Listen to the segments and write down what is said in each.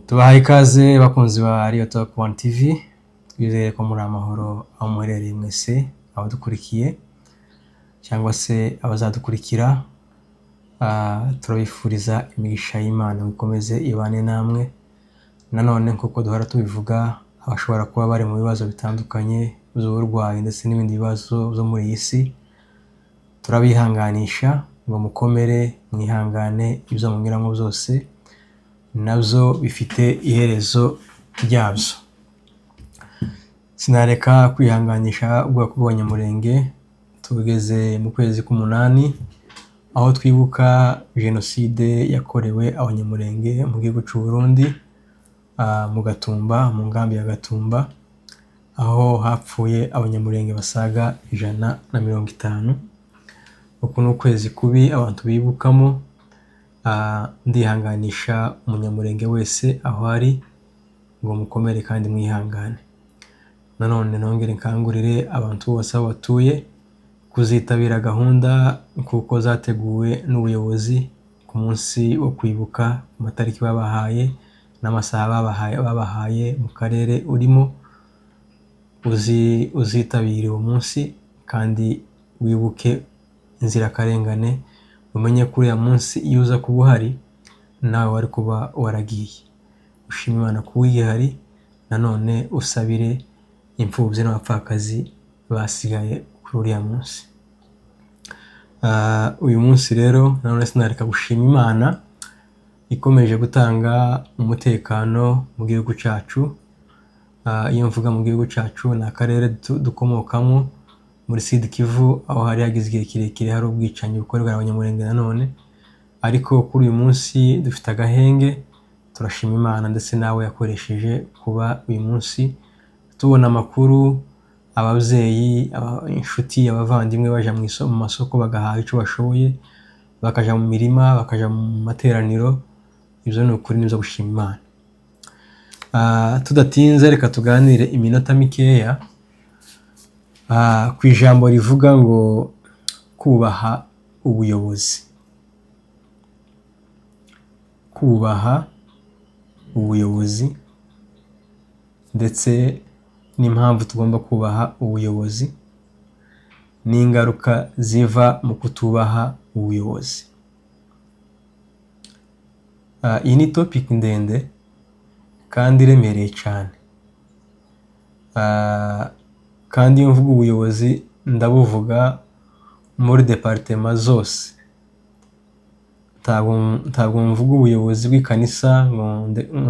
Tubahaye ikaze bakunzi ba Real Talk One TV, twizere ko muri amahoro aho muherereye mwese, abadukurikiye cyangwa se abazadukurikira, turabifuriza imigisha y'Imana ngo ikomeze ibane namwe. Nanone nk'uko duhora tubivuga, abashobora kuba bari mu bibazo bitandukanye by'uburwayi ndetse n'ibindi bibazo byo muri iyi si, turabihanganisha ngo mukomere, mwihangane, ibyo munyuramo byose nabyo bifite iherezo ryabyo. Sinareka kwihanganisha ubwoko bw'Abanyamulenge. Tugeze mu kwezi k'umunani, aho twibuka jenoside yakorewe Abanyamulenge mu gihugu cy'u Burundi, mu Gatumba, mu nkambi ya Gatumba, aho hapfuye Abanyamulenge basaga 150. Uku ni ukwezi kubi abantu bibukamo. Ndihanganisha Umunyamulenge wese aho ari ngo mukomere kandi mwihangane. Nanone nongere nkangurire abantu bose aho batuye kuzitabira gahunda kuko zateguwe n'ubuyobozi ku munsi wo kwibuka, ku matariki babahaye n'amasaha babahaye mu karere urimo. Uzitabire uwo munsi kandi wibuke inzirakarengane, umenye ko uriya munsi iyo uza kuba uhari nawe wari kuba waragiye. Ushime Imana kuba ugihari, nanone usabire imfubyi n'abapfakazi basigaye kuri uriya munsi. Uyu munsi rero nanone sinareka gushima Imana ikomeje gutanga umutekano mu gihugu cyacu. Iyo mvuga mu gihugu cyacu, ni akarere dukomokamo muri Sud Kivu, aho hari hagize igihe kirekire hari ubwicanyi bukorerwa Abanyamulenge nanone, ariko kuri uyu munsi dufite agahenge. Turashima Imana ndetse nawe yakoresheje kuba uyu munsi tubona amakuru, ababyeyi, inshuti, abavandimwe baja mu masoko bagahaha icyo bashoboye, bakaja mu mirima, bakaja mu materaniro. Ibyo ni ukuri nibyo gushima Imana. Tudatinze, reka tuganire iminota mikeya ku ijambo rivuga ngo kubaha ubuyobozi. Kubaha ubuyobozi ndetse n'impamvu tugomba kubaha ubuyobozi n'ingaruka ziva mu kutubaha ubuyobozi. Iyi ni topic ndende kandi iremereye cyane. Kandi iyo mvuga ubuyobozi ndabuvuga muri département zose. Ntabwo mvuga ubuyobozi bw'ikanisa, ngo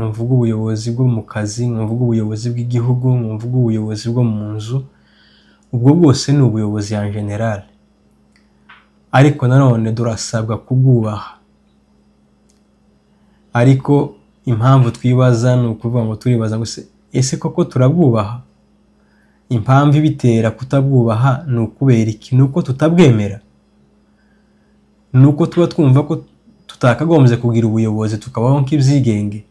mvuge ubuyobozi bwo mu kazi, ngo mvuge ubuyobozi bw'igihugu, ngo mvuge ubuyobozi bwo mu nzu. Ubwo bwose ni ubuyobozi en général. Ariko nanone turasabwa kubwubaha. Ariko impamvu twibaza ni ukuvuga ngo turibaza ngo ese koko turabwubaha? Impamvu ibitera kutabwubaha ni ukubera iki? Ni uko tutabwemera? Ni uko tuba twumva ko tutakagombye kugira ubuyobozi, tukabaho nk'ibyigenge?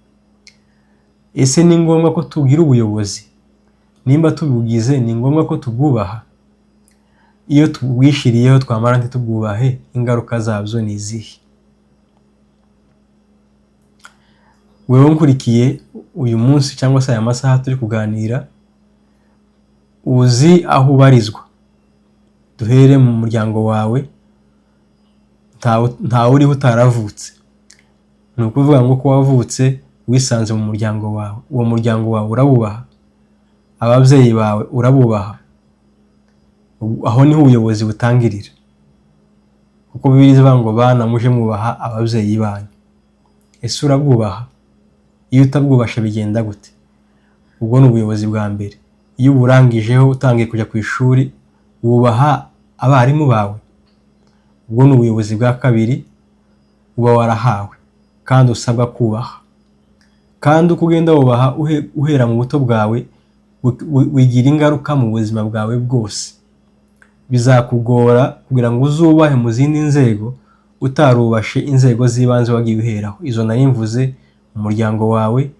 Ese ni ngombwa ko tugira ubuyobozi? Nimba tubugize, ni ngombwa ko tubwubaha? Iyo tubwishiriyeho twamara ntitubwubahe, ingaruka zabyo ni izihe? Wewe nkurikiye uyu munsi cyangwa se aya masaha turi kuganira, uzi aho ubarizwa. Duhere mu muryango wawe, ntawe uriho utaravutse. Ni ukuvuga ngo ko wavutse wisanze mu muryango wawe, uwo muryango wawe urawubaha, ababyeyi bawe urabubaha. Aho niho ubuyobozi butangirira, kuko Bibiliya ivuga ngo bana muje mwubaha ababyeyi banyu. Ese urabwubaha? Iyo utabwubasha bigenda gute? Ubwo ni ubuyobozi bwa mbere. Iyo uburangijeho utangiye kujya ku ishuri, wubaha abarimu bawe. Ubwo ni ubuyobozi bwa kabiri uba warahawe kandi usabwa kubaha. Kandi uko ugenda wubaha uhera mu buto bwawe, bigira ingaruka mu buzima bwawe bwose. Bizakugora kugira ngo uzubahe mu zindi nzego utarubashe inzego z'ibanze wagiye uheraho. Izo nari mvuze: umuryango wawe,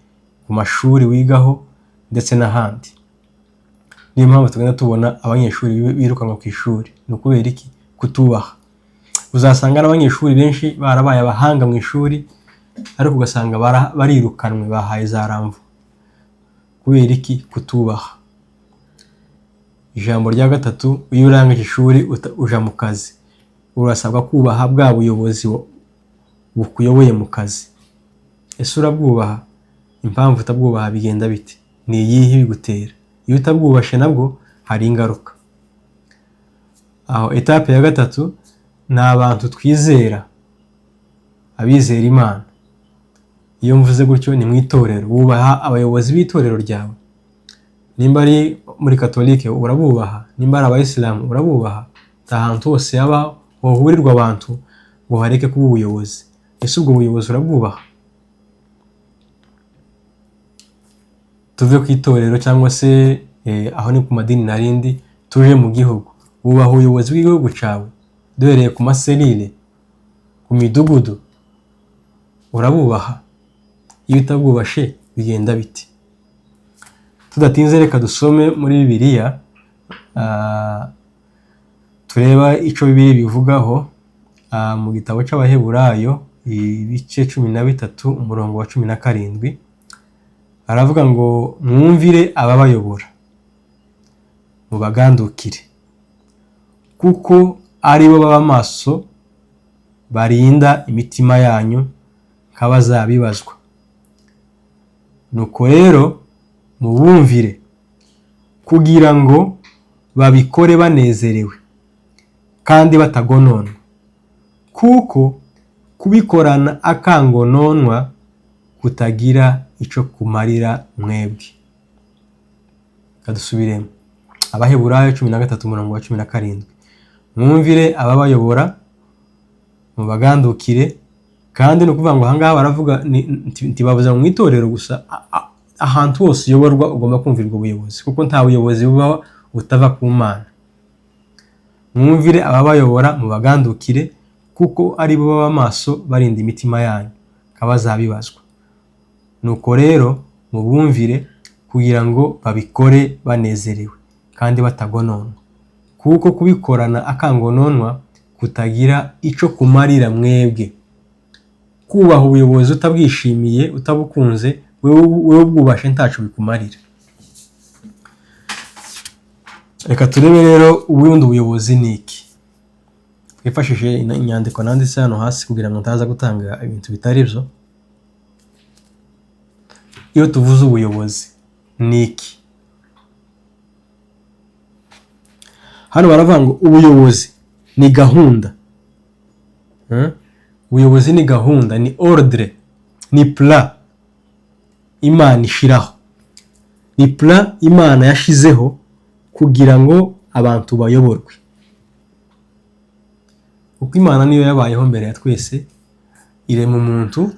ku mashuri wigaho ndetse n'ahandi. Niyo mpamvu tugenda tubona abanyeshuri birukanwa ku ishuri. Ni ukubera iki? Kutubaha. Uzasanga n'abanyeshuri benshi barabaye abahanga mu ishuri, Ariko ugasanga barirukanwe, bahaye za renvoi. Kubera iki? Kutubaha. Ijambo rya gatatu, iyo urangije ishuri uja mu kazi, urasabwa kubaha bwa buyobozi bukuyoboye mu kazi. Ese urabwubaha? Impamvu utabwubaha bigenda bite? Ni iyihe ibigutera? Iyo utabwubashe nabwo hari ingaruka. Aho étape ya gatatu ni abantu twizera, abizera Imana. Iyo mvuze gutyo ni mu itorero. Wubaha abayobozi b'itorero ryawe? Nimba ari muri Katolike urabubaha? Nimba ari Abayisilamu urabubaha? Nta hantu hose haba hohurirwa abantu ngo hareke kuba ubuyobozi. Ese ubwo buyobozi urabwubaha? Tuve ku itorero cyangwa se aho ni ku madini narindi, tuje mu gihugu. Wubaha ubuyobozi bw'igihugu cyawe? Duhereye ku ma cellule, ku midugudu, urabubaha? Iyo utabwubashe bigenda bite? Tudatinze, reka dusome muri Bibiliya, tureba icyo Bibiliya bivugaho. Mu gitabo cy'Abaheburayo, ibice 13, umurongo wa 17, aravuga ngo: "Mwumvire ababayobora, mubagandukire, kuko ari bo baba maso barinda imitima yanyu nk'abazabibazwa. Nuko rero mubumvire, kugira ngo babikore banezerewe kandi batagononwa, kuko kubikorana akangononwa kutagira icyo kumarira mwebwe." Kadusubiremo Abaheburayo 13, umurongo wa 17: "Mwumvire ababayobora, mubagandukire." Kandi ni ukuvuga ngo ahangaha baravuga ntibavuze mu itorero gusa. Ahantu hose uyoborwa ugomba kumvira ubwo buyobozi, kuko nta buyobozi bubaho butava ku Mana. "Mwumvire ababayobora, mubagandukire, kuko ari bo baba maso barinda imitima yanyu nk'abazabibazwa. Nuko rero mubumvire, kugira ngo babikore banezerewe kandi batagononwa, kuko kubikorana akangononwa kutagira ico kumarira mwebwe." Kubaha ubuyobozi utabwishimiye, utabukunze, wewe ubwubashe ntaco bikumarira. Reka turebe rero ubundi ubuyobozi ni iki. Twifashishije inyandiko nanditse hano hasi kugira ngo ntaza gutanga ibintu bitari byo. Iyo tuvuze ubuyobozi ni iki? Hano baravuga ngo ubuyobozi ni gahunda. Ubuyobozi ni gahunda, ni ordre, ni plan Imana ishiraho, ni plan Imana yashizeho kugira ngo abantu bayoborwe, kuko Imana niyo yabayeho mbere ya twese, irema umuntu,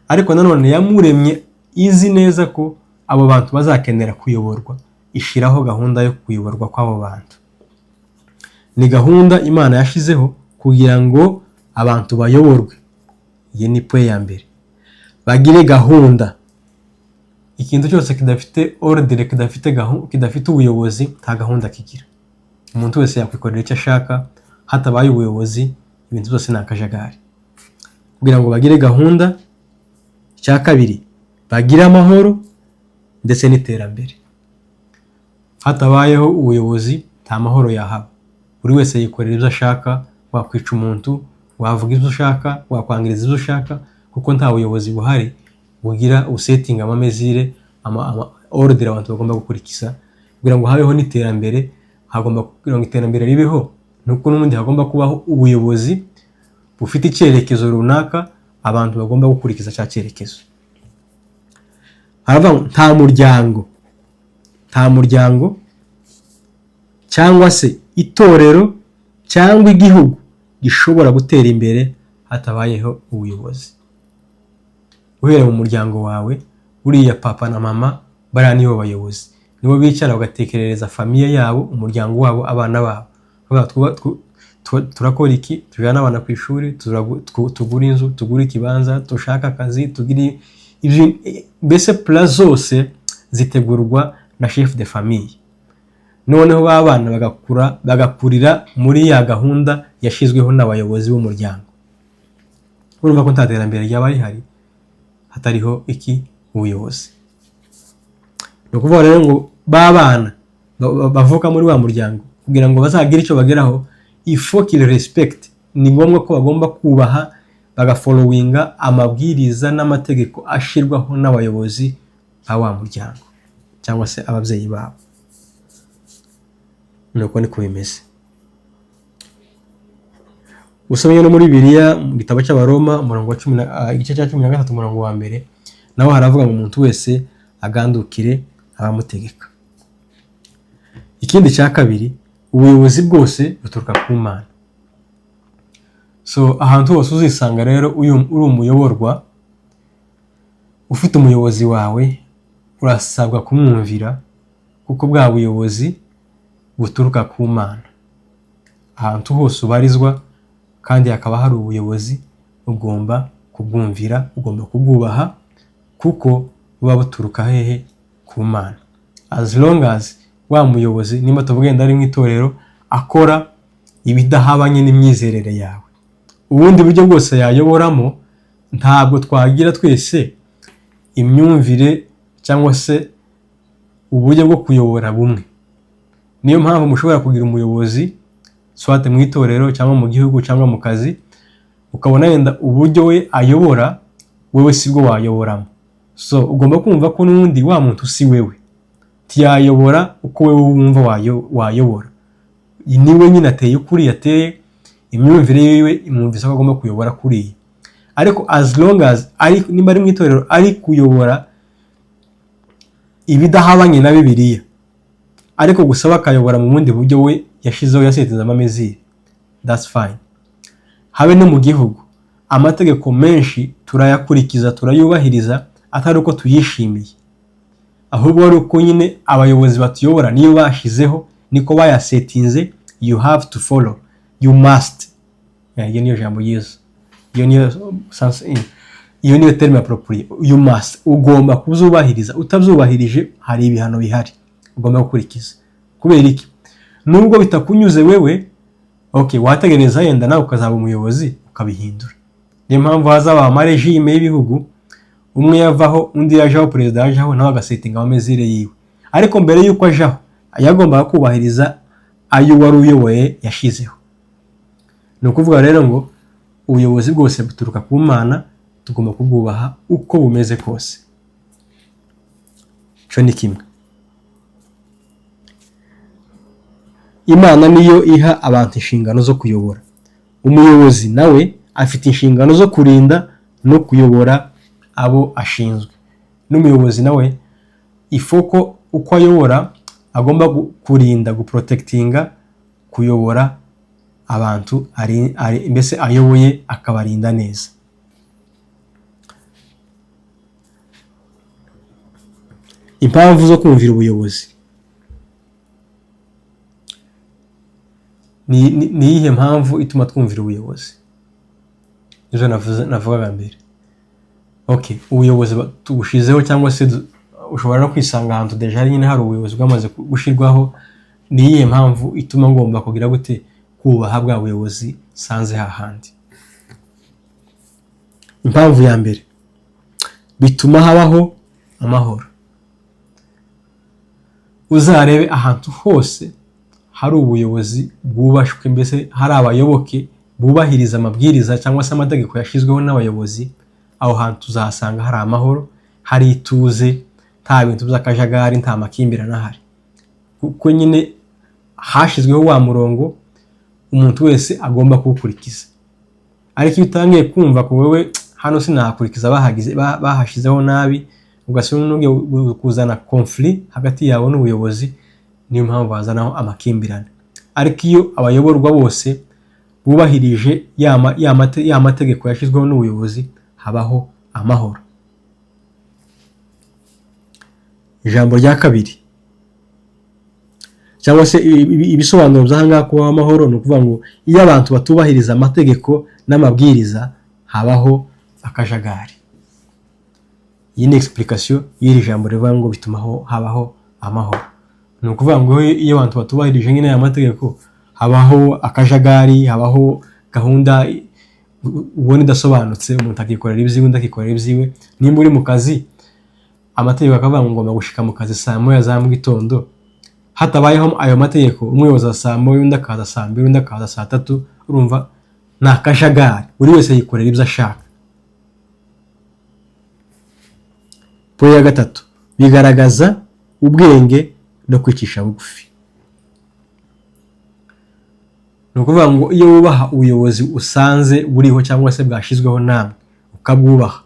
ariko nanone yamuremye izi neza ko abo bantu bazakenera kuyoborwa, ishyiraho gahunda yo kuyoborwa kw'abo bantu. Ni gahunda Imana yashizeho kugira ngo abantu bayoborwe. Iyi ni point ya mbere, bagire gahunda. Ikintu cyose kidafite ordre, kidafite ubuyobozi, nta gahunda kigira. Umuntu wese yakwikorera icyo ashaka. Hatabaye ubuyobozi, ibintu byose ni akajagari. Kugira ngo bagire gahunda. Icya kabiri, bagire amahoro ndetse n'iterambere. Hatabayeho ubuyobozi nta mahoro yahaba. Buri wese yikorera ibyo ashaka, wakwica umuntu, wavuga ibyo ushaka, wakwangiriza ibyo ushaka, kuko nta buyobozi buhari bugira usetinga ama mesures, ama ordre abantu bagomba gukurikiza kugira ngo habeho n'iterambere. Hagomba, kugira ngo iterambere ribeho, nuko n'ubundi hagomba kubaho ubuyobozi bufite icyerekezo runaka abantu bagomba gukurikiza cya cyerekezo. Haravuga ngo nta muryango cyangwa se itorero cyangwa igihugu gishobora gutera imbere hatabayeho ubuyobozi. Guhera mu muryango wawe, buriya papa na mama bariya nibo bayobozi, nibo bicara bagatekerereza famille yabo, umuryango wabo, abana babo. Bavuga, "Turakora iki? Tujyane abana ku ishuri, tugure inzu, tugure ikibanza, dushake akazi, tugire ibyo." Mbese plan zose zitegurwa na chef de famille. Noneho ba bana bagakura, bagakurira muri ya gahunda yashyizweho n'abayobozi b'umuryango. Urumva ko nta terambere ryaba rihari. Hatariho iki? Ubuyobozi. Ni ukuvuga rero ngo ba bana bavuka muri wa muryango, kugira ngo bazagire icyo bageraho, il faut qu'ils respectent, ni ngombwa ko bagomba kubaha, bagafollowinga amabwiriza n'amategeko ashirwaho n'abayobozi ba wa muryango cyangwa se ababyeyi babo. Nuko niko bimeze. Usomye no muri Bibiliya, mu gitabo cy'Abaroma, umurongo wa cumi na igice cya 13, umurongo wa mbere, naho haravuga ngo umuntu wese agandukire abamutegeka. Ikindi cya kabiri, ubuyobozi bwose buturuka ku Mana. So ahantu hose uzisanga rero uri umuyoborwa, ufite umuyobozi wawe, urasabwa kumwumvira, kuko bwa buyobozi buturuka ku Mana. Ahantu hose ubarizwa kandi hakaba hari ubuyobozi, ugomba kubwumvira, ugomba kubwubaha, kuko buba buturuka hehe? Ku Mana. As long as wa muyobozi, nimba tuvuge wenda ari mu itorero, akora ibidahabanye n'imyizerere yawe, ubundi buryo bwose yayoboramo, ntabwo twagira twese imyumvire cyangwa se uburyo bwo kuyobora bumwe. Niyo mpamvu mushobora kugira umuyobozi, soit mu itorero cyangwa mu gihugu cyangwa mu kazi, ukabona wenda uburyo we ayobora, wewe sibwo wayoboramo. So ugomba kumva ko n'ubundi wa muntu si wewe, ntiyayobora uko wewe wumva wayobora. Niwe nyine ateye ukuri yateye, imyumvire yiwe imwumvisa ko agomba kuyobora kuriya. Ariko as long as ari, nimba ari mu itorero, ari kuyobora ibidahabanye na Bibiliya, ariko gusa bakayobora mu bundi buryo we yashizeho, yaseteze amameziri, that's fine. Habe no mu gihugu, amategeko menshi turayakurikiza, turayubahiriza, atari uko tuyishimiye, ahubwo ari uko nyine abayobozi batuyobora niyo bashizeho, niko bayasetinze. You have to follow, you must. Iyo niyo jambo ryiza, iyo niyo iyo niyo terme approprié, you must. Ugomba kuzubahiriza. Utabyubahirije, hari ibihano bihari ugomba gukurikiza. Kubera iki? Nubwo bitakunyuze wewe, okay, wategereza yenda nawe ukazaba umuyobozi ukabihindura. Niyo mpamvu hazaba amarégime y'ibihugu, umwe yavaho, undi yajaho, perezida yajaho, nawe agasetinga amamezire yiwe. Ariko mbere y'uko ajaho, yagombaga kubahiriza ayo wari uyoboye yashizeho. Ni ukuvuga rero ngo ubuyobozi bwose buturuka ku Mana, tugomba kubwubaha uko bumeze kose. Icyo ni kimwe. Imana niyo iha abantu inshingano zo kuyobora. Umuyobozi nawe afite inshingano zo kurinda no kuyobora abo ashinzwe. N'umuyobozi nawe ifoko uko ayobora, agomba kurinda, guprotectinga, kuyobora abantu mbese ayoboye, akabarinda neza. Impamvu zo kumvira ubuyobozi ni iyihe? Mpamvu ituma twumvira ubuyobozi nizo navugaga mbere. Okay, ubuyobozi tubushizeho, cyangwa se ushobora no kwisanga ahantu déjà nyine hari ubuyobozi bwamaze gushyirwaho. Ni iyihe mpamvu ituma ngomba kugira gute? Kubaha bwa buyobozi sanze hahandi. Impamvu ya mbere, bituma habaho amahoro. Uzarebe ahantu hose hari ubuyobozi bwubashwe, mbese hari abayoboke bubahiriza amabwiriza cyangwa se amategeko yashyizweho n'abayobozi, aho hantu tuzahasanga hari amahoro, hari ituze, nta bintu by'akajagari, nta makimbirane ahari, kuko nyine hashyizweho wa murongo umuntu wese agomba kuwukurikiza. Ariko iyo utangiye kumva ko wowe hano sinahakurikiza, bahagize bahashyizeho nabi, ugasanga n'ugiye kuzana conflit hagati yawe n'ubuyobozi, niyo mpamvu hazanaho amakimbirane. Ariko iyo abayoborwa bose bubahirije ya mategeko yashyizweho n'ubuyobozi, habaho amahoro. Ijambo rya kabiri cyangwa se ibisobanuro by'aha ngaha, kubaho amahoro, ni ukuvuga ngo iyo abantu batubahiriza amategeko n'amabwiriza, habaho akajagari. Iyi ni explication y'iri jambo rivuga ngo bituma habaho amahoro. Ni ukuvuga ngo iyo abantu batubahirije nyine aya mategeko, habaho akajagari, habaho gahunda. ubona idasobanutse, umuntu akikorera ibyiwe, undi akikorera ibyiwe. Nimba uri mu kazi, amategeko akavuga ngo ngomba gushika mu kazi saa 1 za mu gitondo, hatabayeho ayo mategeko, umwe yoza saa 1, undi akaza saa 2, undi akaza saa 3, urumva ni akajagari, buri wese yikorera ibyo ashaka. Point ya gatatu, bigaragaza ubwenge no kwicisha bugufi. Ni ukuvuga ngo iyo wubaha ubuyobozi usanze buriho cyangwa se bwashyizweho namwe ukabwubaha,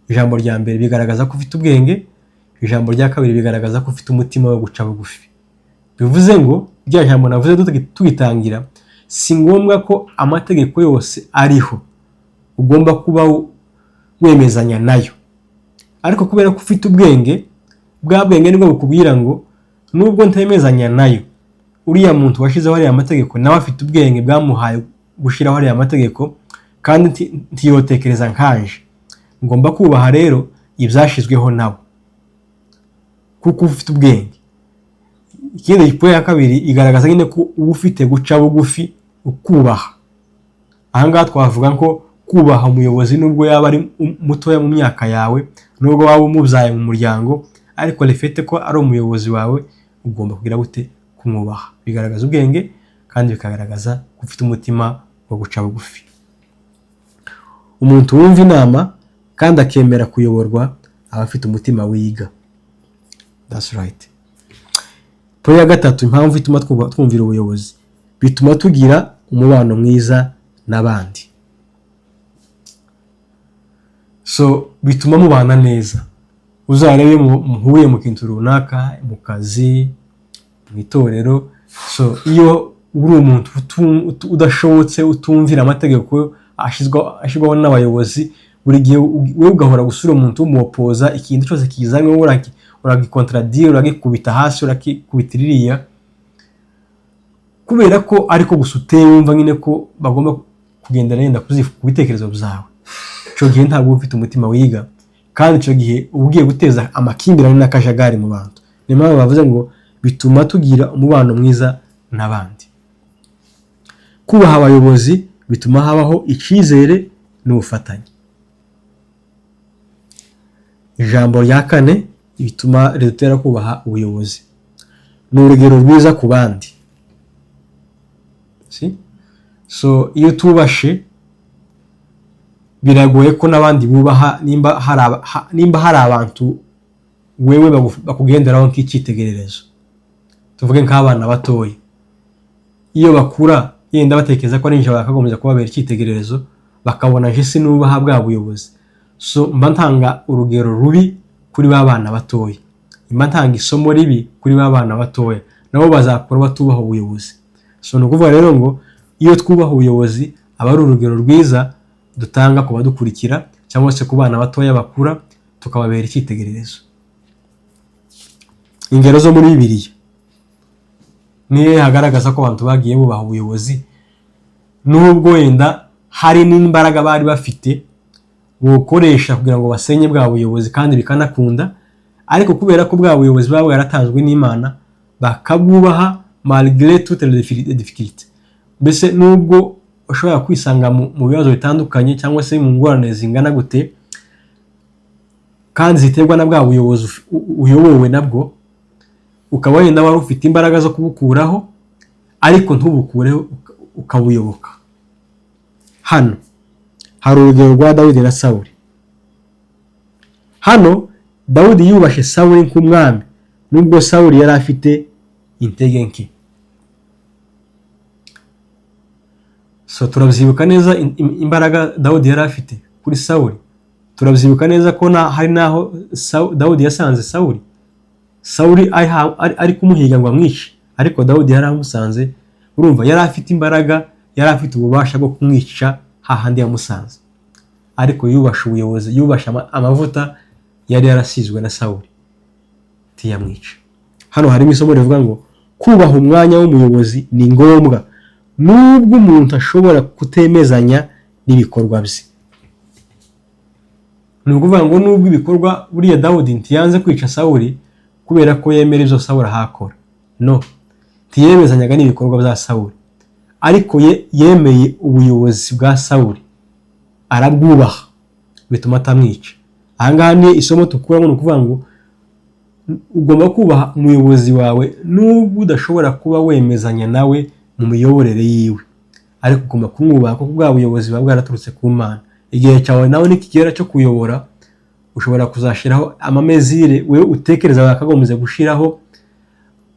ijambo rya mbere bigaragaza ko ufite ubwenge, ijambo rya kabiri bigaragaza ko ufite umutima wo guca bugufi. Bivuze ngo rya jambo navuze tugitangira, si ngombwa ko amategeko yose ariho ugomba kuba wemezanya nayo, ariko kubera ko ufite ubwenge, bwa bwenge nibwo bukubwira ngo nubwo ntemezanya nayo, uriya muntu washyizeho ariya mategeko nawe afite ubwenge bwamuhaye gushyiraho ariya mategeko, kandi ntiyotekereza nkanje, ngomba kubaha rero ibyashyizweho nawe kuko ufite ubwenge. Ikindi point ya kabiri igaragaza nyine ko uba ufite guca bugufi, ukubaha. Ahangaha twavuga ko kubaha umuyobozi nubwo yaba ari mutoya mu myaka yawe, nubwo waba umubyaye mu muryango, ariko le fait ko ari umuyobozi wawe, ugomba kugira gute? Kumwubaha. Bigaragaza ubwenge kandi bikagaragaza ko ufite umutima wo guca bugufi. Umuntu wumva inama kandi akemera kuyoborwa aba afite umutima wiga. That's right. Point ya gatatu, impamvu ituma twumvira ubuyobozi, bituma tugira umubano mwiza n'abandi. So bituma mubana neza. Uzarebe iyo muhuye mu kintu runaka, mu kazi, mu itorero, so iyo uri umuntu udashobotse, utumvira amategeko ashyirwaho n'abayobozi, buri gihe wowe ugahora gusura umuntu w'umuwopoza, ikintu cyose kizanywe wowe uragicontredire, uragikubita hasi, urakikubita iriya, kubera ko ariko gusa uteye, wumva nyine ko bagomba kugendera yenda ku bitekerezo byawe. Icyo gihe ntabwo uba ufite umutima wiga, kandi icyo gihe uba ugiye guteza amakimbirane n'akajagari mu bantu. Niyo mpamvu bavuze ngo bituma tugira umubano mwiza n'abandi. Kubaha abayobozi bituma habaho icyizere n'ubufatanye. Ijambo rya kane bituma ridutera kubaha ubuyobozi ni urugero rwiza ku bandi. Si? So iyo utubashe, biragoye ko n'abandi bubaha. Nimba hari abantu wewe bakugenderaho nk'icyitegererezo, tuvuge nk'abana batoya, iyo bakura yenda batekereza ko ari njye bakagombye kubabera icyitegererezo, bakabona nje sinubaha bwa buyobozi, so mba ntanga urugero rubi kuri ba bana batoya, mba ntanga isomo ribi kuri ba bana batoya, nabo bazakura batubaha ubuyobozi. So ni ukuvuga rero ngo iyo twubaha ubuyobozi, aba ari urugero rwiza dutanga ku badukurikira cyangwa se ku bana batoya bakura, tukababera icyitegererezo. Ingero zo muri Bibiliya niyo hagaragaza ko abantu bagiye bubaha ubuyobozi, nubwo wenda hari n'imbaraga bari bafite bukoresha kugira ngo basenye bwa buyobozi, kandi bikanakunda, ariko kubera ko bwa buyobozi buba bwaratanzwe n'Imana, bakabwubaha malgré toutes les difficultés. Mbese nubwo ushobora kwisanga mu bibazo bitandukanye cyangwa se mu ngorane zingana gute kandi ziterwa na bwa buyobozi uyobowe nabwo, ukaba wenda wari ufite imbaraga zo kubukuraho, ariko ntubukureho, ukabuyoboka. Hano hari urugero rwa Dawidi na Sawuli. Hano Dawidi yubashe Sawuli nk'umwami, nubwo Sawuli yari afite intege nke. So turabyibuka neza imbaraga Dawudi yari afite kuri Sawuli. Turabyibuka neza ko hari n'aho Dawudi yasanze Sawuli, Sawuli ari kumuhiga ngo amwice, ariko Dawudi yari amusanze. Urumva yari afite imbaraga, yari afite ububasha bwo kumwica hahandi yamusanze, ariko yubashe ubuyobozi, yubashe amavuta yari yarasizwe na Sawuli, ntiyamwica. Hano harimo isomo rivuga ngo kubaha umwanya w'umuyobozi ni ngombwa, nubwo umuntu ashobora kutemezanya n'ibikorwa bye. Ni ukuvuga ngo nubwo ibikorwa, buriya Dawudi ntiyanze kwica Sawuli kubera ko yemera ibyo Sawuli ahakora, no ntiyemezanyaga n'ibikorwa bya Sawuli, ariko ye yemeye ubuyobozi bwa Sawuli. Arabwubaha, bituma atamwica. Ahangaha ni isomo tukuramo, ni ukuvuga ngo ugomba kubaha umuyobozi wawe nubwo udashobora kuba wemezanya nawe mu miyoborere yiwe, ariko ugomba kumwubaha kuko bwa buyobozi buba bwaraturutse ku Mana. Igihe cyawe nawe nikigera cyo kuyobora, ushobora kuzashyiraho ama mesures wewe utekereza wakagombye gushyiraho,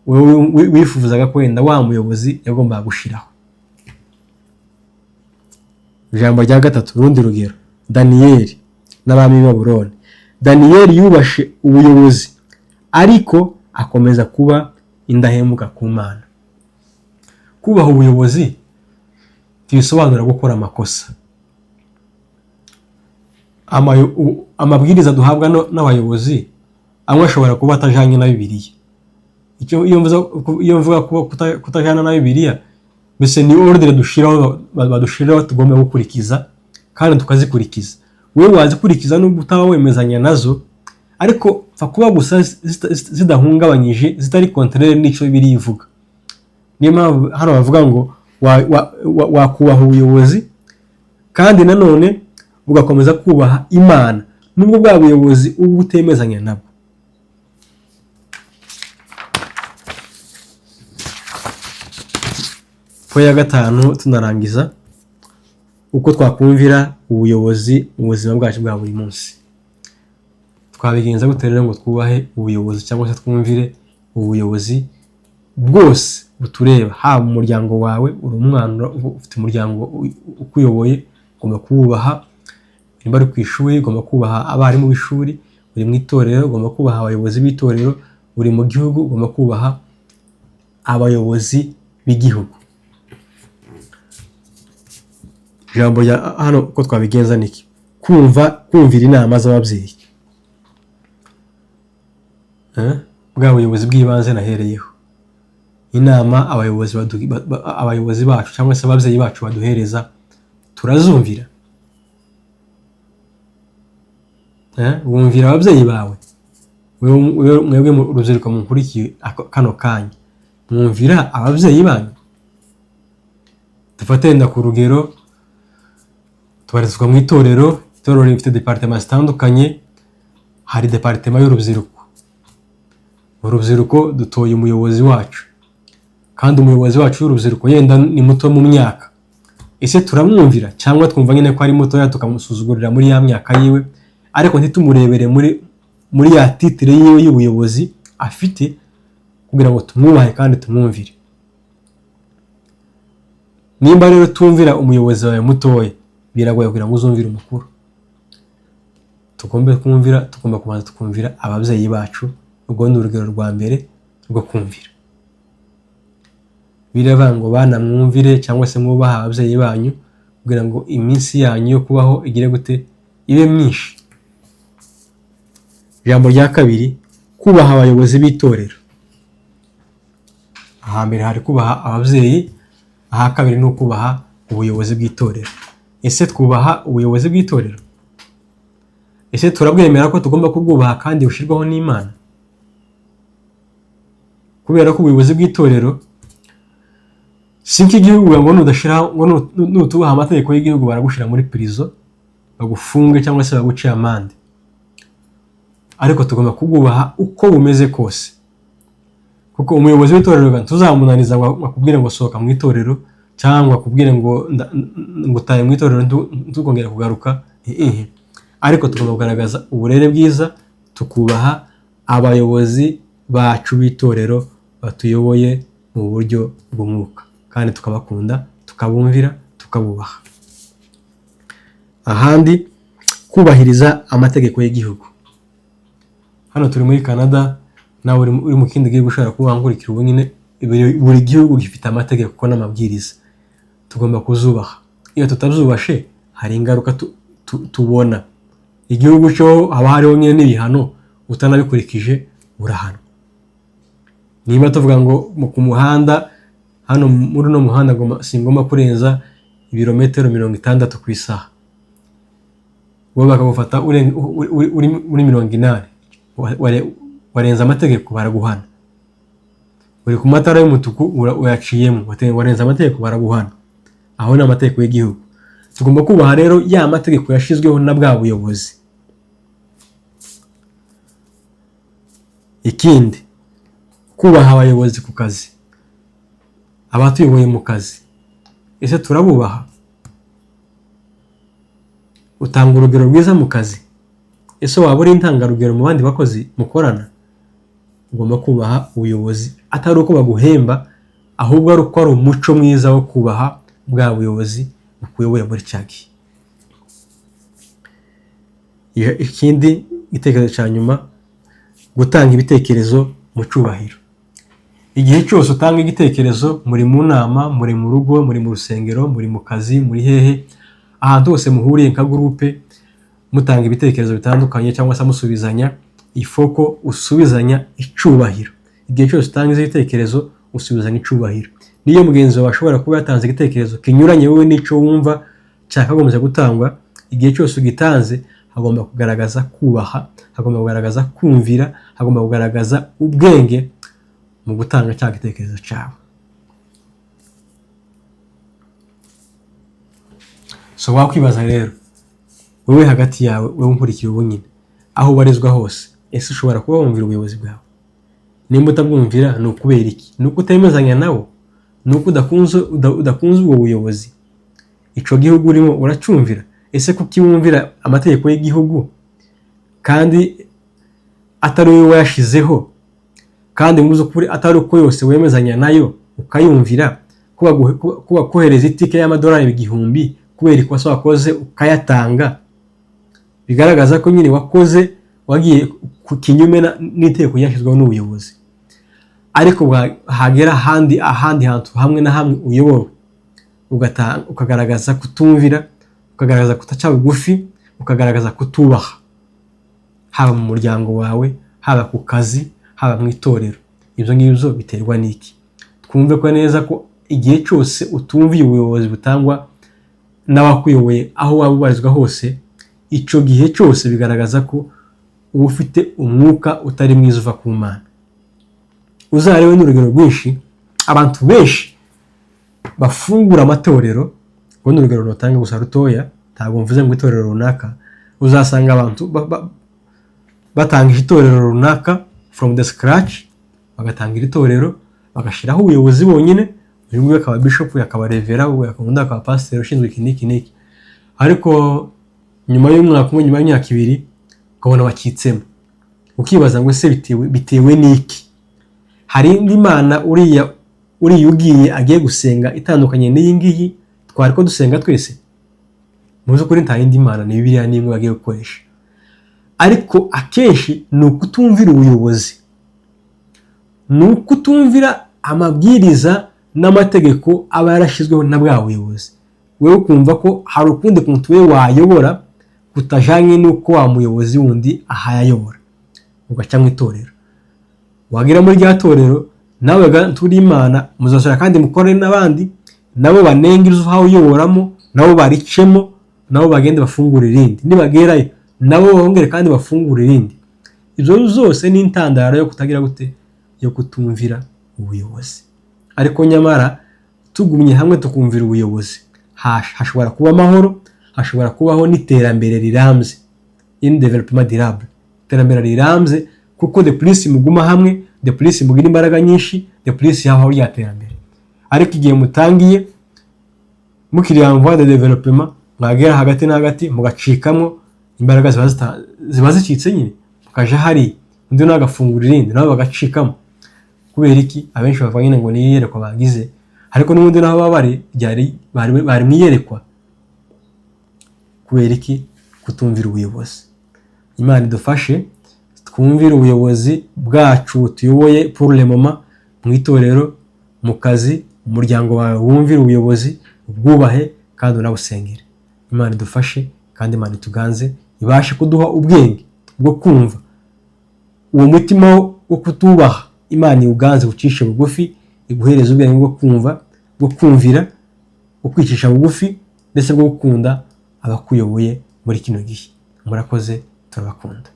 wewe wifuzaga ko wenda wa muyobozi yagombaga gushyiraho. Ijambo rya gatatu, urundi rugero, Daniyeli n'abami b'i Babuloni. Daniyeli yubashe ubuyobozi ariko akomeza kuba indahemuka ku Mana. Kubaha ubuyobozi ntibisobanura gukora amakosa. Amabwiriza duhabwa n'abayobozi amwe ashobora kuba atajyanye na Bibiliya. Iyo mvuga kuba kutajyana na Bibiliya, mbese ni ordre dushiraho, badushiraho tugomba gukurikiza kandi tukazikurikiza. Wowe wazikurikiza nubwo utaba wemezanya nazo, ariko pfa kuba gusa zidahungabanyije, zitari contraire n'icyo Bibiliya ivuga. Niyo mpamvu hano bavuga ngo wakubaha ubuyobozi kandi nanone ugakomeza kubaha Imana nubwo bwa buyobozi uba utemezanya nabwo. Point ya gatanu tunarangiza, uko twakumvira ubuyobozi mu buzima bwacu bwa buri munsi. Twabigenza gute rero ngo twubahe ubuyobozi cyangwa se twumvire ubuyobozi bwose butureba, haba mu muryango wawe, uri umwana ufite umuryango ukuyoboye, ugomba kuwubaha. Nimba ari ku ishuri, ugomba kubaha abarimu b'ishuri. Uri mu itorero, ugomba kubaha abayobozi b'itorero. Uri mu gihugu, ugomba kubaha abayobozi b'igihugu. Ijambo rya hano uko twabigenza ni iki? Kumvira inama z'ababyeyi. Bwa buyobozi bw'ibanze nahereyeho, inama abayobozi bacu cyangwa se ababyeyi bacu baduhereza, turazumvira? Wumvira ababyeyi bawe? Mwebwe mu rubyiruko mukurikiye kano kanya, mwumvira ababyeyi banyu? Dufate wenda ku rugero, tubarizwa mu itorero, itorero rifite département zitandukanye, hari département y'urubyiruko. Urubyiruko dutoye umuyobozi wacu, kandi umuyobozi wacu w'urubyiruko yenda ni muto mu myaka. Ese turamwumvira cyangwa twumva nyine ko ari mutoya tukamusuzugurira muri ya myaka yiwe, ariko ntitumurebere muri ya titre yiwe y'ubuyobozi afite kugira ngo tumwubahe kandi tumwumvire? Nimba rero tumvira umuyobozi wawe mutoya, biragoye kugira ngo uzumvire umukuru. Tugombe kumvira, tugomba kubanza tukumvira ababyeyi bacu. Urwo ni urugero rwa mbere rwo kumvira. Biravuga ngo bana mwumvire cyangwa se mwubahe ababyeyi banyu kugira ngo iminsi yanyu yo kubaho igire gute? Ibe myinshi. Ijambo rya kabiri, kubaha abayobozi b'itorero. Ahambere hari kubaha ababyeyi, aha kabiri ni ukubaha ubuyobozi bw'itorero. Ese twubaha ubuyobozi bw'itorero? Ese turabwemera ko tugomba kubwubaha kandi bushyirwaho n'Imana? Kubera ko ubuyobozi bw'itorero si nk'igihugu ngo nudashira, ngo nutubaha amategeko y'igihugu baragushyira muri prison, bagufunge cyangwa se baguce amande, ariko tugomba kubwubaha uko bumeze kose, kuko umuyobozi w'itorero tuzamunaniza ngo akubwire ngo sohoka mu itorero, cyangwa akubwire ngo ngo utahe mu itorero ntukongere kugaruka. Ariko tugomba kugaragaza uburere bwiza, tukubaha abayobozi bacu b'itorero batuyoboye mu buryo bw'umwuka, kandi tukabakunda, tukabumvira, tukabubaha. Ahandi, kubahiriza amategeko y'igihugu. Hano turi muri Canada, nawe uri mu kindi gihugu ushobora kuba wankurikira ubu nyine, buri gihugu gifite amategeko n'amabwiriza, tugomba kuzubaha. Iyo tutabyubashe hari ingaruka tubona. Igihugu cyo haba hariho nyine n'ibihano, utanabikurikije urahanwa. Niba tuvuga ngo ku muhanda hano, muri uno muhanda singomba kurenza ibirometero 60 ku isaha, wowe bakagufata uri muri 80, warenze amategeko, baraguhana. Uri ku matara y'umutuku, uyaciyemo, warenze amategeko, baraguhana. Aho ni amategeko y'igihugu. Tugomba kubaha rero ya mategeko yashyizweho na bwa buyobozi. Ikindi, kubaha abayobozi ku kazi, abatuyoboye mu kazi, ese turabubaha? Utanga urugero rwiza mu kazi? Ese waba uri intangarugero mu bandi bakozi mukorana? Ugomba kubaha ubuyobozi, atari uko baguhemba, ahubwo ari uko ari umuco mwiza wo kubaha bwa buyobozi bukuyoboye muri cya gihe. Ikindi igitekerezo cya nyuma, gutanga ibitekerezo mu cyubahiro. Igihe cyose utanga igitekerezo, muri mu nama, muri mu rugo, muri mu rusengero, muri mu kazi, muri hehe, ahantu hose muhuriye nka groupe, mutanga ibitekerezo bitandukanye cyangwa se musubizanya, ifoko usubizanya icyubahiro. Igihe cyose utanga ibitekerezo, usubizanya icyubahiro. Niyo mugenzi wawe ashobora kuba yatanze igitekerezo kinyuranye wowe n'icyo wumva cyakagombye gutangwa, igihe cyose ugitanze hagomba kugaragaza kubaha, hagomba kugaragaza kumvira, hagomba kugaragaza ubwenge mu gutanga cya gitekerezo cyawe. So wakwibaza rero wowe hagati yawe, wowe unkurikiye ubu nyine, aho ubarizwa hose, ese ushobora kuba wumvira ubuyobozi bwawe? Nimba utabwumvira, ni ukubera iki? Ni uko utemezanya nawo? Ni uko udakunze ubwo buyobozi? Ico gihugu urimo uracyumvira? Ese kuki wumvira amategeko y'igihugu kandi atari wowe wayashizeho, kandi mu by'ukuri atari uko yose wemezanya nayo ukayumvira? Ko bakohereza itike y'amadolari 1000 kubera ikosa wakoze ukayatanga, bigaragaza ko nyine wakoze wagiye ku kinyume n'itegeko ryashyizweho n'ubuyobozi. Ariko hagera ahandi hantu hamwe na hamwe uyobowe, ukagaragaza kutumvira, ukagaragaza kutaca bugufi, ukagaragaza kutubaha, haba mu muryango wawe, haba ku kazi, haba mu itorero. Ibyo ngibyo biterwa n'iki? Twumve ko neza ko igihe cyose utumviye ubuyobozi butangwa n'abakuyoboye aho waba ubarizwa hose, icyo gihe cyose bigaragaza ko uba ufite umwuka utari mwiza uva ku Mana. Uzarebe n'urugero rwinshi, abantu benshi bafungura amatorero, urwo ni urugero rutanga gusa rutoya, ntabwo mvuze ngo itorero runaka, uzasanga abantu batanga itorero runaka from the scratch, bagatanga iri torero, bagashyiraho ubuyobozi bonyine, uyu nguyu akaba bishop, akaba reverend, uyu undi akaba pasiteri ushinzwe iki n'iki n'iki. Ariko nyuma y'umwaka umwe, nyuma y'imyaka 2, ukabona bakitsemo, ukibaza ngo ese bitewe n'iki? Hari indi mana uriya ugiye agiye gusenga itandukanye n'iyi ngiyi twari ko dusenga twese? Mu by'ukuri nta yindi mana, ni Bibiliya n'imwe bagiye gukoresha. Ariko akenshi ni ukutumvira ubuyobozi, ni ukutumvira amabwiriza n'amategeko aba yarashyizweho na bwa buyobozi. Wowe ukumva ko hari ukundi kuntu we wayobora kutajanye n'uko wa muyobozi wundi ahayayobora, ugaca mu itorero, wagera muri rya torero nawe turi Imana, muzasura kandi mukore n'abandi nabo banenga ibyo uhawe uyoboramo, nabo baricemo, nabo bagende bafungura irindi, nibagerayo nabo bongere kandi bafungura irindi. Ibyo zose ni intandaro yo kutagira gute, yo kutumvira ubuyobozi. Ariko nyamara tugumye hamwe tukumvira ubuyobozi, hashobora kuba amahoro, hashobora kubaho n'iterambere rirambye, in développement durable, iterambere rirambye, kuko de plus muguma hamwe, de plus mugira imbaraga nyinshi, de plus habaho rya terambere. Ariko igihe mutangiye mukiri en voie de développement, mwagera hagati na hagati mugacikamo, imbaraga ziba zicitse nyine, mukaja hariya, undi nawe agafungura irindi, nabo bagacikamo. Kubera iki? Abenshi bavuga nyine ngo ni iyerekwa bagize, ariko n'ubundi naho baba bari mu iyerekwa. Kubera iki? Kutumvira ubuyobozi. Imana idufashe twumvire ubuyobozi bwacu tuyoboye pour le moment, mu itorero, mu kazi, mu muryango wawe, wumvire ubuyobozi, ubwubahe kandi unabusengere. Imana idufashe kandi Imana ituganze, ibashe kuduha ubwenge bwo kumva uwo mutima wo kutubaha. Imana iwuganze, ucishe bugufi, iguhereze ubwenge bwo kumva, bwo kumvira, bwo kwicisha bugufi, ndetse bwo gukunda abakuyoboye muri kino gihe. Murakoze, turabakunda.